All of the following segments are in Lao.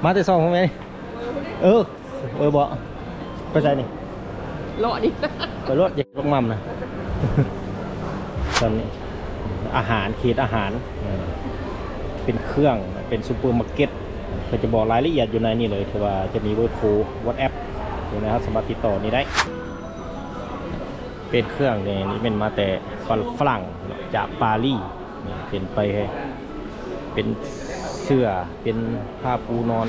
ມາແຕ່ສອງໂມງແມ່ນ. ເອີ ເອີ ບໍ່ ໄປໃສນີ້? ເລາະດິ ໄປໂລດ ຢ່າເຮັດບັກໝ່ຳນະ. ຕອນນີ້ອາຫານ ເຂດອາຫານ ເປັນເຄື່ອງ ເປັນຊຸບເປີມາເກັດ ເພິ່ນຈະບອກລາຍລະອຽດຢູ່ໃນນີ້ເລີຍ ທີ່ວ່າຈະມີເບີໂທ WhatsApp ຢູ່ໃນ ເຮົາສາມາດຕິດຕໍ່ນີ້ໄດ້. ເປັນເຄື່ອງນີ້ ນີ້ແມ່ນມາແຕ່ຝຣັ່ງເນາະ ຈາກປາຣີ. ນີ້ເປັນໄປ ເປັນເສື້ອ ເປັນຜ້າປູນອນ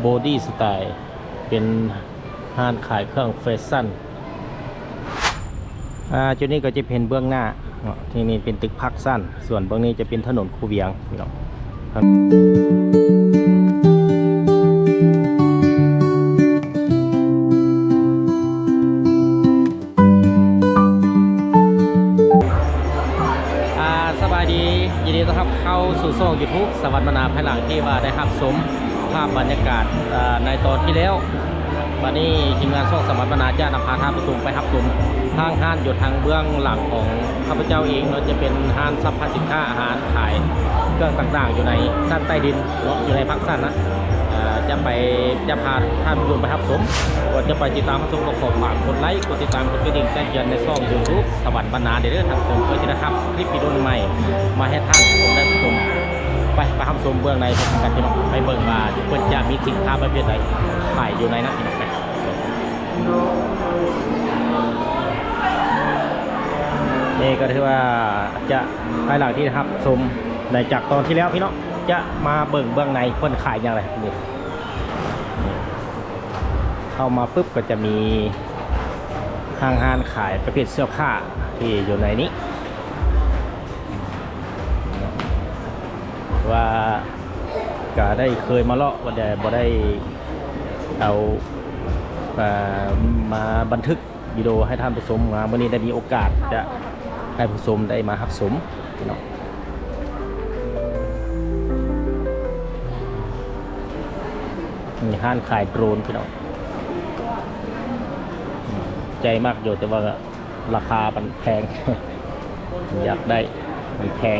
Body Style ເປັນຮ້ານຂາຍເຄື່ອງແຟຊັນ. ອ່າ ຈຸດນີ້ກໍຈະເປັນເບື້ອງໜ້າເນາະ ທີ່ນີ້ເປັນຕຶກພັກຊັ້ນ ສ່ວນເບື້ອງນີ້ຈະເປັນຖະໜົນຄູວຽງເນາະ. ອ່າ ສະບາຍດີ ຍິນດີຕ້ອນຮັບເຂົ້າສູ່ຊ່ອງ YouTube ສະຫວັນບັນນາ ພາຍຫຼັງທີ່ວ່າໄດ້ຮັບຊົມພາບບັນຍາກາດ ອ່າ ໃນຕອນທີ່ແລ້ວ. ບັດນີ້ທີມງານຊ່ອງສະຫວັນບັນນາຈະນຳພາທ່ານຜູ້ຊົມໄປຮັບຊົມທາງຮ້ານຢູ່ທາງເບື້ອງຫຼັງຂອງຂ້າພະເຈົ້າເອງເນາະ ຈະເປັນຮ້ານສັບພະສິນຄ້າ ຮ້ານຂາຍເຄື່ອງຕ່າງໆ ຢູ່ໃນຊັ້ນໃຕ້ດິນເນາະ ຢູ່ໃນພັກຊັ້ນນະ. ເອີ ຈະໄປ ຈະພາທ່ານຜູ້ຊົມໄປຮັບຊົມ ກ່ອນຈະໄປຕິດຕາມຮັບຊົມ ກໍຂໍຝາກກົດໄລ ກົດຕິດຕາມ ກົດກະດິ່ງ ແຈ້ງເຕືອນໃນຊ່ອງ YouTube ສະຫວັນບັນນາ ເດີທ່ານຜູ້ຊົມ ເພື່ອຈະໄດ້ຮັບຄລິບວິດີໂອໃໝ່ມາໃຫ້ທ່ານຜູ້ຊົມໄດ້ຊົມ. ໄປ ໄປຮັບຊົມເບື້ອງໃນພ້ອມກັນ ພີ່ນ້ອງ ໄປເບິ່ງວ່າເພິ່ນຈະມີສິນຄ້າປະເພດໃດຂາຍຢູ່ໃນນັ້ນ ພີ່ນ້ອງ ໄປ. ນີ້ກໍຖືວ່າຈະ ພາຍຫຼັງທີ່ຮັບຊົມໃນຈາກຕອນທີ່ແລ້ວ ພີ່ນ້ອງ ຈະມາເບິ່ງເບື້ອງໃນເພິ່ນຂາຍຫຍັງແຫຼະ. ນີ້ ນີ້ ເຂົ້າມາປຶບກໍຈະມີຫ້າງຮ້ານຂາຍປະເພດເສື້ອຜ້າທີ່ຢູ່ໃນນີ້ ວ່າກະໄດ້ເຄີຍມາເລາະ ວ່າແຕ່ບໍ່ໄດ້ເອົາ ເອີ ມາບັນທຶກ ວິດີໂອໃຫ້ທ່ານຜູ້ຊົມມາ ມື້ນີ້ໄດ້ມີໂອກາດຈະໃຫ້ຜູ້ຊົມໄດ້ມາຮັບຊົມເນາະ. ມີຮ້ານຂາຍໂດຣນ ພີ່ນ້ອງ ໃຈມັກຢູ່ ແຕ່ວ່າລາຄາມັນແພງ ຢາກໄດ້ ມັນແພງ.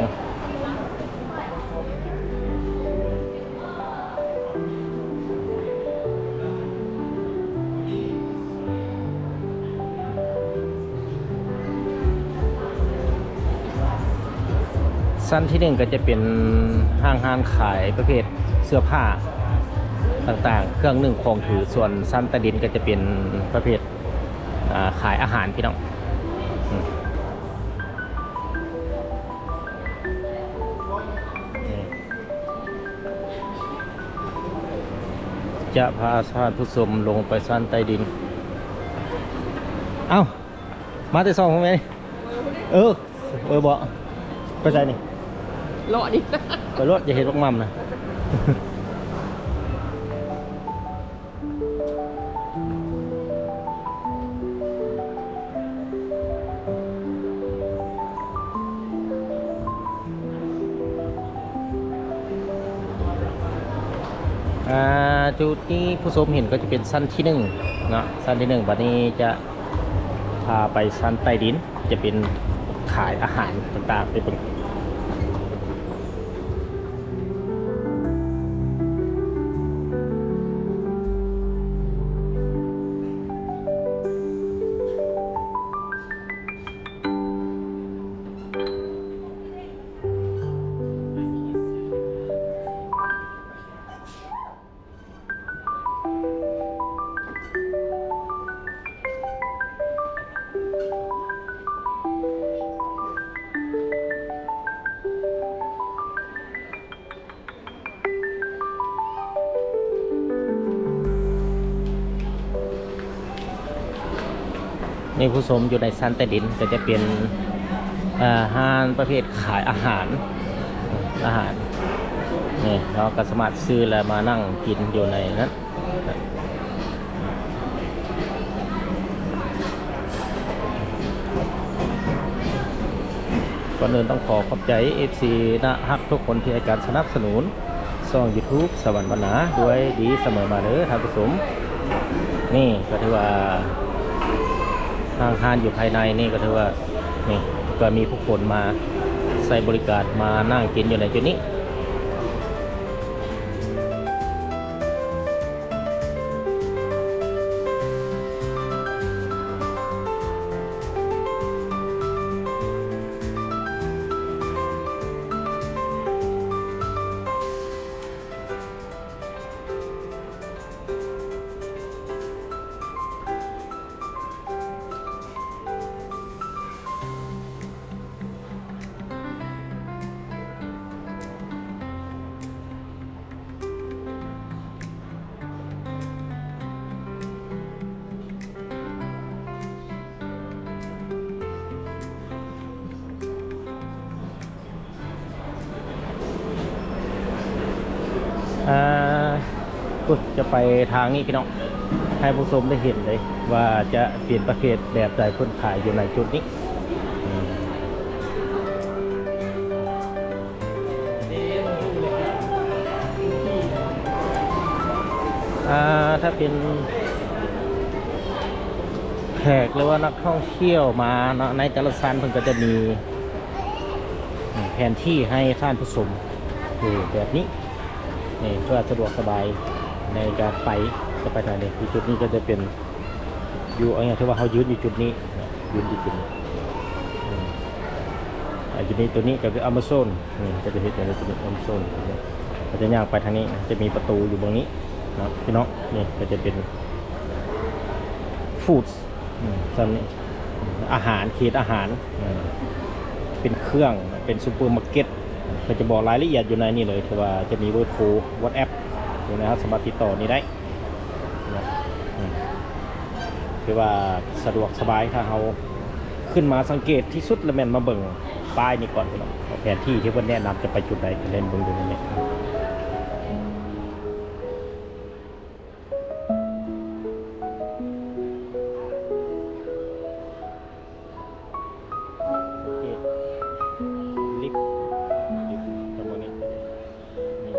ຊັ້ນທີໜຶ່ງກໍຈະເປັນຫ້າງຮ້ານຂາຍປະເພດເສື້ອຜ້າຕ່າງໆ ເຄື່ອງໜຶ່ງຂອງຖື, ສ່ວນຊັ້ນໃຕ້ດິນກໍຈະເປັນປະເພດ ອ່າ ຂາຍອາຫານ ພີ່ນ້ອງ. ອືມ ຈະພາທ່ານຜູ້ຊົມລົງໄປຊັ້ນໃຕ້ດິນ. ເອົ້າ ມາແຕ່ສອງໂມງແມ່ນ. ເອີ ເອີ ບໍ່ ໄປໃສນີ້? ເລາະດິ ໄປໂລດ ຢ່າເຮັດບັກໝ່ຳນະ. ອ່າ ຈຸດທີ່ຜູ້ຊົມເຫັນກໍຈະເປັນຊັ້ນທີໜຶ່ງເນາະ, ຊັ້ນທີໜຶ່ງ ບັດນີ້ຈະພາໄປຊັ້ນໃຕ້ດິນ ຈະເປັນຂາຍອາຫານຕ່າງໆ ໄປເບິ່ງ. ນີ້ ຜູ້ຊົມ ຢູ່ໃນຊັ້ນໃຕ້ດິນກໍຈະເປັນ ເອີ ຮ້ານປະເພດຂາຍອາຫານ ອາຫານ ນີ້ ເຮົາກໍສາມາດຊື້ແລ້ວມານັ່ງກິນຢູ່ໃນນັ້ນ. ກ່ອນອື່ນຕ້ອງຂໍຂອບໃຈ ເອັຟຊີ ນະຮັກທຸກຄົນທີ່ໃຫ້ການສະໜັບສະໜູນຊ່ອງ YouTube ສະຫວັນບັນນາ ດ້ວຍດີສະເໝີມາເດີທ່ານຜູ້ຊົມ. ນີ້ກໍຖືວ່າ ທາງຮ້ານຢູ່ພາຍໃນນີ້ກໍຖືວ່າ ນີ້ ກໍມີຜູ້ຄົນມາໃຊ້ບໍລິການ ມານັ່ງກິນຢູ່ໃນຈຸດນີ້. ອ່າ ປຸ້ນ ຈະໄປທາງນີ້ພີ່ນ້ອງ ໃຫ້ຜູ້ຊົມໄດ້ເຫັນເລີຍວ່າຈະເປັນປະເພດແບບໃດເພິ່ນຂາຍຢູ່ໃນຈຸດນີ້. ອືມ ອ່າ ຖ້າເປັນແຂກ ຫຼືວ່ານັກທ່ອງທ່ຽວມາເນາະ ໃນແຕ່ລະຊັ້ນເພິ່ນກໍຈະມີ ແຜນທີ່ໃຫ້ທ່ານຜູ້ຊົມຢູ່ແບບນີ້ ນີ້ ເພື່ອສະດວກສະບາຍໃນການໄປ ຈະໄປທາງໃດ. ຄືຈຸດນີ້ກໍຈະເປັນຢູ່ ເອົາຫຍັງ ຖືວ່າເຮົາຢືນຢູ່ຈຸດນີ້ ຢືນຢູ່ຈຸດນີ້ ອືມ ອ່າ ຢູ່ນີ້ ຕົວນີ້ກໍຄືອາມາຊອນ ນີ້ ກໍຈະເຮັດໃຫ້ຕົວນີ້ອາມາຊອນ ກໍຈະຍ່າງໄປທາງນີ້ ຈະມີປະຕູຢູ່ເບື້ອງນີ້ເນາະ ພີ່ນ້ອງ. ນີ້ກໍຈະເປັນຟູດ ອືມ ສ່ຳນີ້ ອາຫານ ເຂດອາຫານ ເປັນເຄື່ອງ ເປັນຊຸບເປີມາເກັດ ເພິ່ນຈະບອກລາຍລະອຽດຢູ່ໃນນີ້ເລີຍ ຄືວ່າຈະມີເບີໂທ ວັອດແອັບ ຢູ່ໃນ ເຮົາສາມາດຕິດຕໍ່ນີ້ໄດ້ເນາະ. ອືມ ຄືວ່າສະດວກສະບາຍ ຖ້າເຮົາຂຶ້ນມາສັງເກດທີ່ສຸດ ລະແມ່ນມາເບິ່ງປ້າຍນີ້ກ່ອນ ພີ່ນ້ອງ ແຜນທີ່ທີ່ເພິ່ນແນະນຳຈະໄປຈຸດໃດ ເພິ່ນເຫັນເບິ່ງຢູ່ໃນນີ້. ໂອເຄ ລິບ ລິບ ຈະບໍ່ນີ້ ນີ້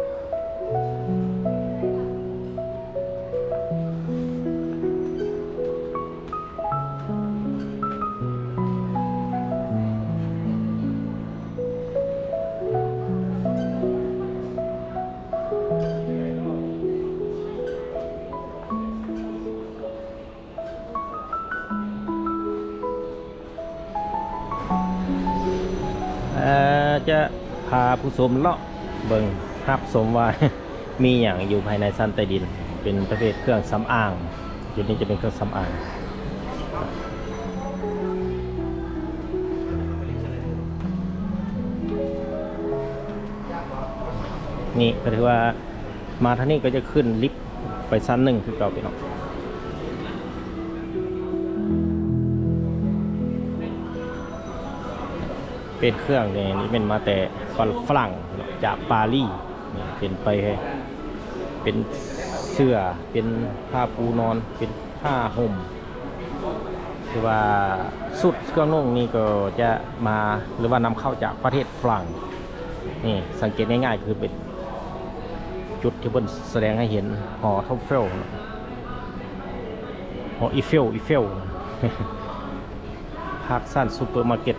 ເອີ ຈະພາຜູ້ຊົມເລາະເບິ່ງ ຮັບຊົມວ່າມີຫຍັງຢູ່ພາຍໃນຊັ້ນໃຕ້ດິນ ເປັນປະເພດເຄື່ອງສຳອາງ. ຈຸດນີ້ຈະເປັນເຄື່ອງສຳອາງ ນີ້ກໍຖືວ່າມາທາງນີ້ກໍຈະຂຶ້ນລິບໄປຊັ້ນໜຶ່ງຄືເກົ່າ ພີ່ນ້ອງ. ເປັນເຄື່ອງນີ້ ນີ້ແມ່ນມາແຕ່ຝຣັ່ງເນາະ ຈາກປາຣີ ນີ້ເປັນໄປ ເປັນເສື່ອ ເປັນຜ້າປູນອນ ເປັນຜ້າຫົ່ມ ຄືວ່າຊຸດເຄື່ອງນຸ່ງນີ້ກໍຈະມາ ຫຼືວ່ານຳເຂົ້າຈາກປະເທດຝຣັ່ງ. ນີ້ສັງເກດງ່າຍໆ ຄືເປັນຈຸດທີ່ເພິ່ນສະແດງໃຫ້ເຫັນຫໍທັບເຟລ ຫໍອີເຟລ ອີເຟລ ພາກຊັ້ນຊຸບເປີມາເກັດ.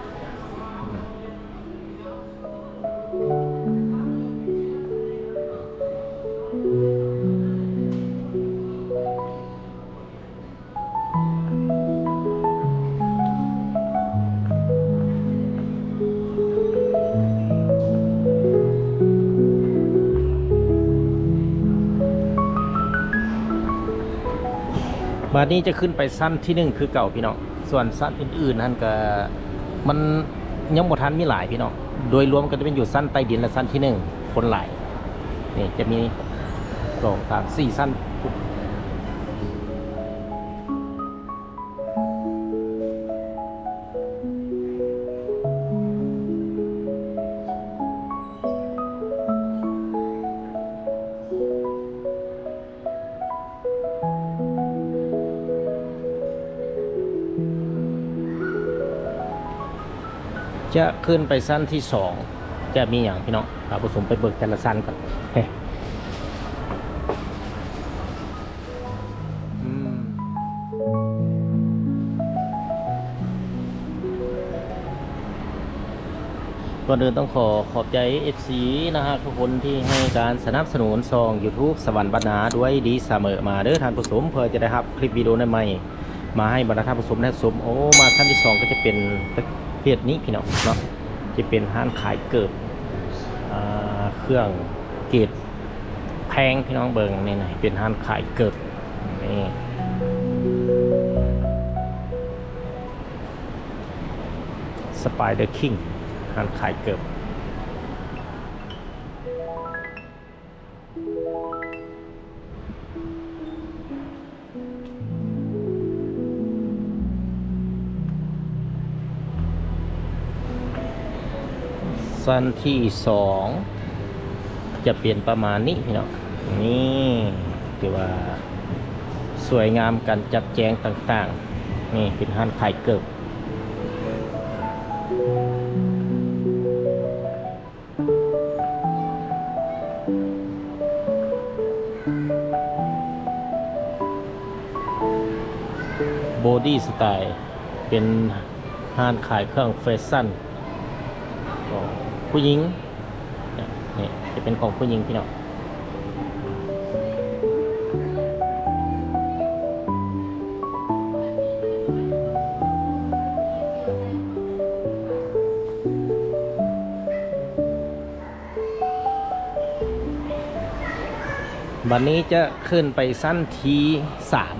ບາດນີ້ຈະຂຶ້ນໄປຊັ້ນທີໜຶ່ງຄືເກົ່າ ພີ່ນ້ອງ. ສ່ວນຊັ້ນອື່ນໆຫັ້ນກະ ມັນຍັງບໍ່ທັນມີຫຼາຍ ພີ່ນ້ອງ. ໂດຍລວມກໍຈະເປັນຢູ່ຊັ້ນໃຕ້ດິນ ແລະ ຊັ້ນທີໜຶ່ງ ຄົນຫຼາຍ. ນີ້ຈະມີ ສອງ ສາມ ສີ່ ຊັ້ນ. ຈະຂຶ້ນໄປຊັ້ນທີສອງ ຈະມີຫຍັງ ພີ່ນ້ອງ? ທ່ານຜູ້ຊົມໄປເບິ່ງແຕ່ລະຊັ້ນກ່ອນ. ອືມ ກ່ອນອື່ນຕ້ອງຂໍຂອບໃຈເອັຟຊີນາຮັກທຸກຄົນທີ່ໃຫ້ການສະໜັບສະໜູນຊ່ອງຢູທູບສະຫວັນບັນນາດ້ວຍດີສະເໝີມາເດີທ່ານຜູ້ຊົມ ເພື່ອຈະໄດ້ຮັບຄລິບວິດີໂອໃໝ່ໆມາໃຫ້ບັນດາທ່ານຜູ້ຊົມໄດ້ຊົມ. ໂອ້ ມາຊັ້ນທີສອງກໍຈະເປັນປະເພດນີ້ພີ່ນ້ອງເນາະ ຈະເປັນຮ້ານຂາຍເກີບ ອ່າ ເຄື່ອງເກດ ແພງພີ່ນ້ອງເບິ່ງນີ້ນະ ເປັນຮ້ານຂາຍເກີບນີ້ Spider King ຮ້ານຂາຍເກີບ. ຊັ້ນທີສອງຈະເປັນປະມານນີ້ພີ່ນ້ອງ ນີ້ຖືວ່າສວຍງາມ ການຈັດແຈງຕ່າງໆ. ນີ້ເປັນຮ້ານຂາຍເກີບ. ໂບດີ້ສະໄຕ ເປັນຮ້ານຂາຍເຄື່ອງແຟຊັນຂອງຜູ້ຍິງ. ນີ້ຈະເປັນຂອງຜູ້ຍິງພີ່ນ້ອງ. ບັດນີ້ຈະຂຶ້ນໄປຊັ້ນທີສາມ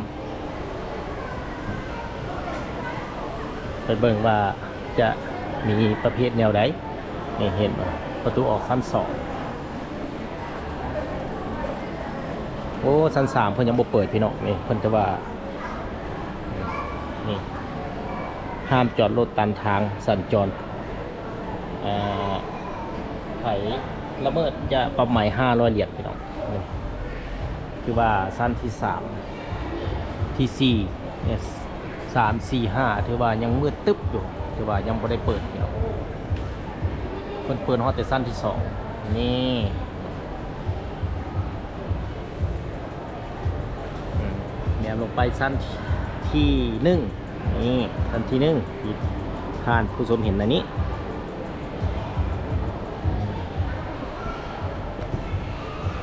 ໄປເບິ່ງວ່າຈະມີປະເພດແນວໃດ. ນີ້ເຫັນບໍ່? ປະຕູອອກຊັ້ນສອງ. ໂອ້ ຊັ້ນສາມເພິ່ນຍັງບໍ່ເປີດພີ່ນ້ອງ. ນີ້ເພິ່ນຈະວ່າ ນີ້ ຫ້າມຈອດລົດຕັນທາງສັນຈອນ ເອີ ໃຜລະເມີດຈະປັບໃໝຫ້າຮ້ອຍຫຼຽນພີ່ນ້ອງ. ນີ້ ຄືວ່າຊັ້ນທີສາມ ທີສີ່ ສາມ ສີ່ ຫ້າ ຖືວ່າຍັງມືດຕຶບຢູ່ ຖືວ່າຍັງບໍ່ໄດ້ເປີດພີ່ນ້ອງ. ເພິ່ນເປີດຮອດແຕ່ຊັ້ນທີສອງ. ນີ້ ອືມ ແນມລົງໄປຊັ້ນທີໜຶ່ງ. ນີ້ຊັ້ນທີໜຶ່ງທີ່ທ່ານຜູ້ຊົມເຫັນອັນນີ້.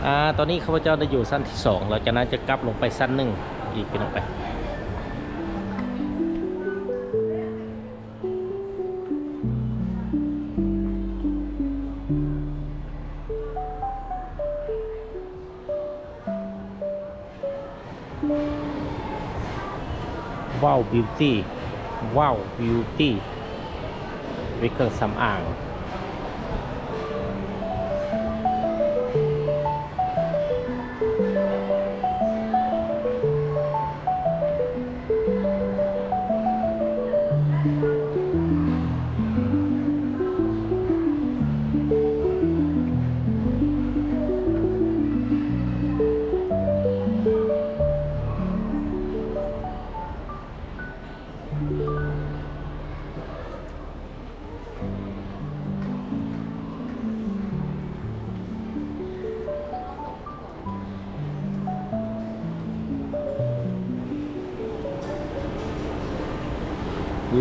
ອາ ຕອນນີ້ຂ້າພະເຈົ້າໄດ້ຢູ່ຊັ້ນທີສອງ ຫຼັງຈາກນັ້ນຈະກັບລົງໄປຊັ້ນໜຶ່ງອີກ ພີ່ນ້ອງເອີຍ. ວ້າວ ບິວຕີ້ ວ້າວ ບິວຕີ້ ເປັນເຄື່ອງສຳອາງ.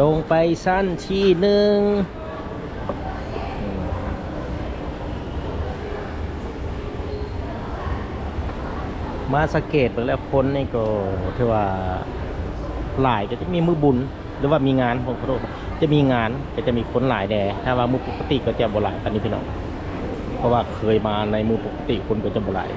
ລົງໄປຊັ້ນທີໜຶ່ງ. ມາສັງເກດເບິ່ງແລ້ວ ຄົນນີ້ກໍຖືວ່າຫຼາຍ ກໍຈະມີມື້ບຸນ ຫຼືວ່າມີງານ ຂໍໂທດ ຈະມີງານກໍຈະມີຄົນຫຼາຍແດ່. ຖ້າວ່າມື້ປົກກະຕິກໍຈະບໍ່ຫຼາຍປານນີ້ພີ່ນ້ອງ ເພາະວ່າເຄີຍມາໃນມື້ປົກກະຕິຄົນກໍຈະບໍ່ຫຼາຍ.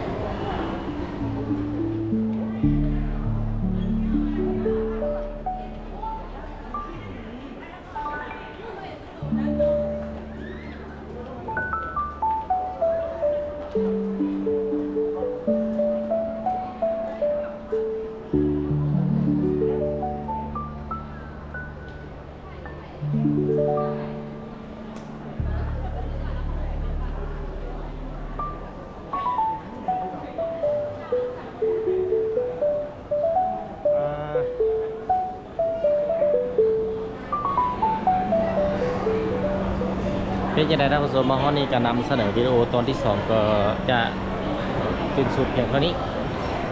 ເປັນຈັ່ງໃດທ່ານຜູ້ຊົມ, ມາຮອດນີ້ກໍນຳສະເໜີວິດີໂອຕອນທີສອງກໍຈະສິ້ນສຸດພຽງເທົ່ານີ້.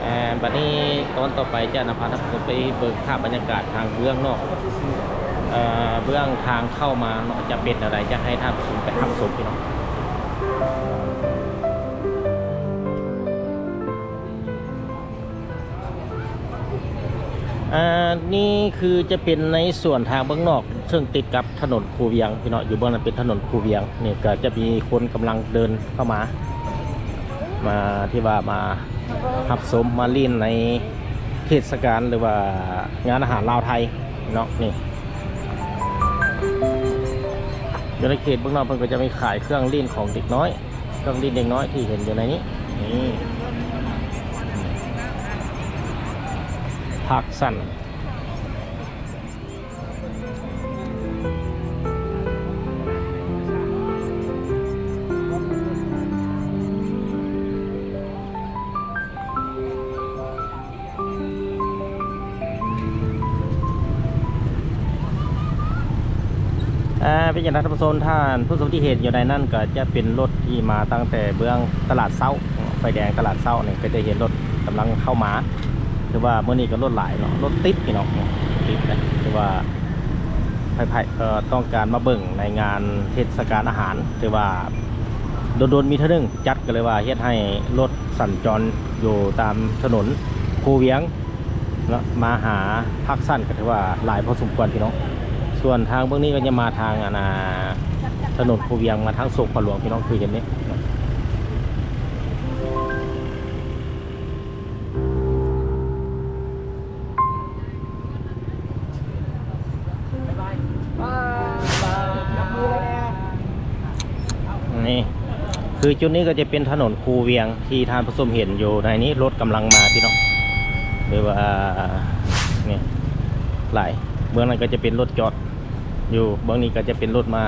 ເອີ ບັດນີ້ຕອນຕໍ່ໄປຈະນຳພາທ່ານຜູ້ຊົມໄປເບິ່ງພາບບັນຍາກາດທາງເບື້ອງນອກ, ເອີ ເບື້ອງທາງເຂົ້າມາເນາະ ຈະເປັນແນວໃດ, ຈະໃຫ້ທ່ານຜູ້ຊົມໄປຮັບຊົມພີ່ນ້ອງ. ອ່າ ນີ້ຄືຈະເປັນໃນສວນທາງເບື້ອງນອກ ເຊິ່ງຕິດກັບຖະໜົນຄູວຽງພີ່ນ້ອງ, ຢູ່ເບື້ອງນັ້ນເປັນຖະໜົນຄູວຽງ. ນີ້ກໍຈະມີຄົນກຳລັງເດີນເຂົ້າມາ ມາ ທີ່ວ່າມາຮັບຊົມ ມາຫຼິ້ນໃນເທດສະການ ຫຼືວ່າງານອາຫານລາວໄທເນາະ. ນີ້ຢູ່ໃນເຂດເບື້ອງນອກ ເພິ່ນກໍຈະມີຂາຍເຄື່ອງຫຼິ້ນຂອງເດັກນ້ອຍ. ເຄື່ອງຫຼິ້ນເດັກນ້ອຍທີ່ເຫັນຢູ່ໃນນີ້ ນີ້ ພາກສັ້ນ. ເ ອ່າ ເປັນຈັ່ງໃດທ່ານຜູ້ຊົມ? ທ່ານຜູ້ຊົມທີ່ເຫັນຢູ່ໃນນັ້ນກໍຈະເປັນລົດທີ່ມາຕັ້ງແຕ່ເບື້ອງຕະຫຼາດເຊົ້າ, ໄຟແດງຕະຫຼາດເຊົ້ານີ້ ກໍຈະເຫັນລົດກຳລັງເຂົ້າມາ. ຖືວ່າມື້ນີ້ກໍລົດຫຼາຍເນາະ, ລົດຕິດພີ່ນ້ອງ, ຕິດນະ. ຖືວ່າໃຜໆ ເອີ ຕ້ອງການມາເບິ່ງໃນງານເທດສະການອາຫານ, ຖືວ່າດົນໆມີເທື່ອໜຶ່ງຈັດ, ກໍເລີຍວ່າເຮັດໃຫ້ລົດສັນຈອນຢູ່ຕາມຖະໜົນຄູວຽງ ເນາະ ມາຫາພາກຊັນກໍຖືວ່າຫຼາຍພໍສົມຄວນພີ່ນ້ອງ. ສ່ວນທາງເບື້ອງນີ້ກໍຈະມາທາງ ອັນນ່າ ຖະໜົນພູວຽງ ມາທາງໂສງພະຫຼວງພີ່ນ້ອງ ຄືເຫັນນີ້. ນີ້ ຄືຈຸດນີ້ກໍຈະເປັນຖະໜົນຄູວຽງທີ່ທ່ານຜູ້ຊົມເຫັນຢູ່ໃນນີ້, ລົດກຳລັງມາພີ່ນ້ອງ. ຫຼືວ່າ ນີ້ ຫຼາຍ, ເບື້ອງນັ້ນກໍຈະເປັນລົດຈອດຢູ່, ເບື້ອງນີ້ກໍຈະເປັນລົດມາ.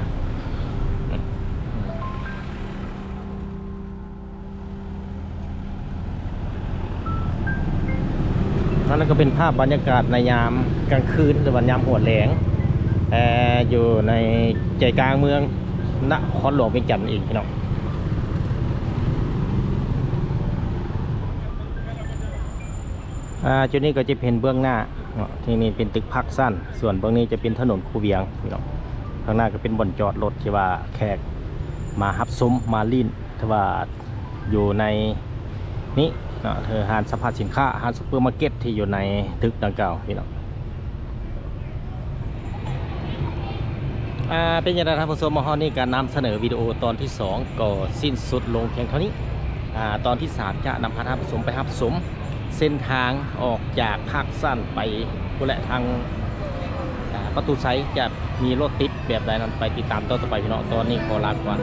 ອັນນັ້ນກໍເປັນພາບບັນຍາກາດໃນຍາມກາງຄືນ ຫຼືວ່າຍາມຫົວແລງ ແຕ່ຢູ່ໃນໃຈກາງເມືອງນະຄອນຫຼວງວຽງຈັນເອງພີ່ນ້ອງ. ອ່າ ຈຸດນີ້ກໍຈະເປັນເບື້ອງໜ້າເນາະ, ທີ່ນີ້ເປັນຕຶກພາກຊັນ, ສ່ວນເບື້ອງນີ້ຈະເປັນຖະໜົນຄູວຽງພີ່ນ້ອງ. ຂ້າງໜ້າກໍເປັນບ່ອນຈອດລົດທີ່ວ່າແຂກມາຮັບຊົມ ມາຫຼິ້ນ ຖືວ່າຢູ່ໃນນີ້ເນາະ, ຄືຮ້ານສຳພາດສິນຄ້າ, ຮ້ານຊຸບເປີມາເກັດທີ່ຢູ່ໃນຕຶກດັ່ງກ່າວພີ່ນ້ອງ. ອ່າ ເປັນຈັ່ງໃດທ່ານຜູ້ຊົມ? ມາຮອດນີ້ການນຳສະເໜີວິດີໂອຕອນທີສອງກໍສິ້ນສຸດລົງພຽງເທົ່ານີ້. ອ່າ ຕອນທີສາມຈະນຳພາທ່ານຜູ້ຊົມໄປຮັບຊົມເສັ້ນທາງອອກຈາກພາກຊັນໄປພຸ້ນແຫຼະ, ທາງ ອ່າ ປະຕູໄຊ ຈະມີລົດຕິດແບບໃດນັ້ນ ໄປຕິດຕາມຕອນຕໍ່ໄປພີ່ນ້ອງ. ຕອນນີ້ຂໍລາກ່ອນ.